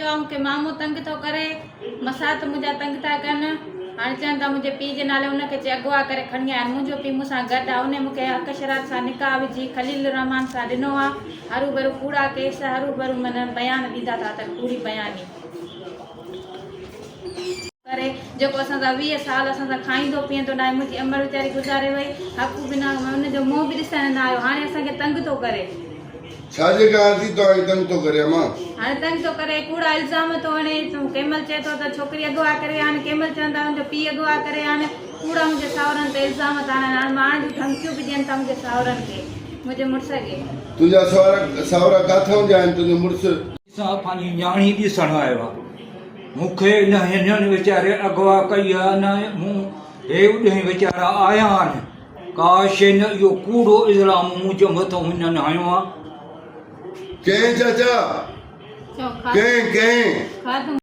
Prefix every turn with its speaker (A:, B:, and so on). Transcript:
A: اهو آ مون کي مامو تنگ ٿو ڪري، مسات منهنجا تنگ ٿا ڪن. هاڻي چون ٿا منهنجي پيء جي نالي ان کي چئي اغوا ڪري کڻي آيا آهن. منهنجو پيء مون سان گڏ آ. انهي مون کي حق شرعت سان نڪاح وجهي خليل الرحمان سان ڏنو آ. هروڀرو ڪوڙا ڪيس، هروڀرو من بيان ڏيندا ٿا اچن ڪوڙي بياني. ڪري جيڪو اسان سان 20 سال اسان سان کائيندو پيئندو ناهي منهنجي امڙ ويچاري گذاري وئي حق بنا ان جو منهن به ڏسڻ نه آيو هاڻي اسان کي تنگ ٿو ڪري.
B: ڇا جي ڪارڻ ٿي توهان کي تنگ ٿو ڪري امان؟
A: هاڻي تنگ ٿو ڪري ڪوڙا الزام ٿو هڻي ڪنهن مهل چئي ٿو ته ڇوڪري اغوا ڪري آن ڪنهن مهل چون ٿا ان جو پيء اغوا ڪري آن ڪوڙا منهنجي ساهرن تي الزام ٿا هڻن هاڻي مارڻ جون ڌمڪيون به ڏين ٿا منهنجي ساهرن کي منهنجي مڙس کي.
B: تنهنجا ساهرا ڪاٿئون جا آهن تنهنجو مڙس؟
C: سان پنهنجي نياڻي ڏسڻ آيو آ مون کي نه هنن ويچاري اغوا ڪئي آ نه مون هي اڏهين ويچارا آيا آهن ڪا شي نه اهو ڪوڙو الزام منهنجي مٿو هنن هنيو آ.
B: ڪنهن چاچا ڪنهن ڪنهن.